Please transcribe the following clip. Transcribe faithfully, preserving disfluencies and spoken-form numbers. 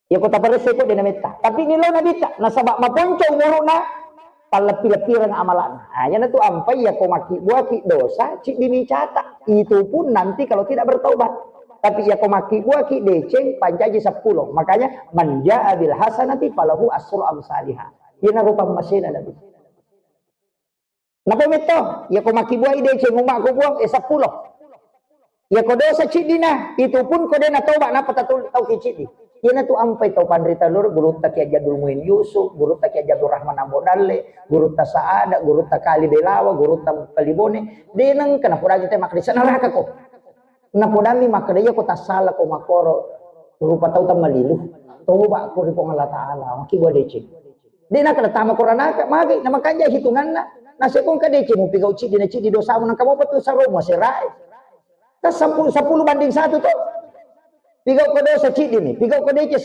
Iya ko taparessai ko de' nametta. Tapi nillau Nabitta, nasaba maponco umuru'na, talleppi-leppireng amala'na. Ah, iyanatu ampai iya ko makkibbuaki dosa, ciddimi cata. Itu pun nanti kalau tidak bertaubat. Tapi iya ko makkibbuaki deceng, pancaji seppulo. Makanya, "Man jaa bil hasanati falahu asru amsaliha." Iyana rupa masena Nabi. Napa metto, iya ko makkibbuai deceng umma'ku Puang, eh, seppulo. Iya ko dosa ciddina, itu pun ko de' natoba, napa tatu-, tauki ciddi. Iyanatu ampai tau panrita loro, gurutta Kiai Jadul Muin Yusuf, gurutta Kiai Jadul Rahman Ambo Dalle, gurutta Saada, gurutta Kali Belawa, gurutta Kalibone, de' nengka napodangi te makkeda neraka ko. Napodammi makkeda, "Iya ko tassala ko makkoro rupa tau tammalilu. Toba ko ri Puang Allah Ta'ala, makkibbua deceng." De' nakkeda tama koranaka, magai, na makanja hitunganna. Nasekko engka deceng mupigau ciddi na ciddi dosamu, nangka mopa tu saromu aserae. Kan seppulo, seppulo banding satu to. Pigau ko dosa ciddimi, pigau ko deceng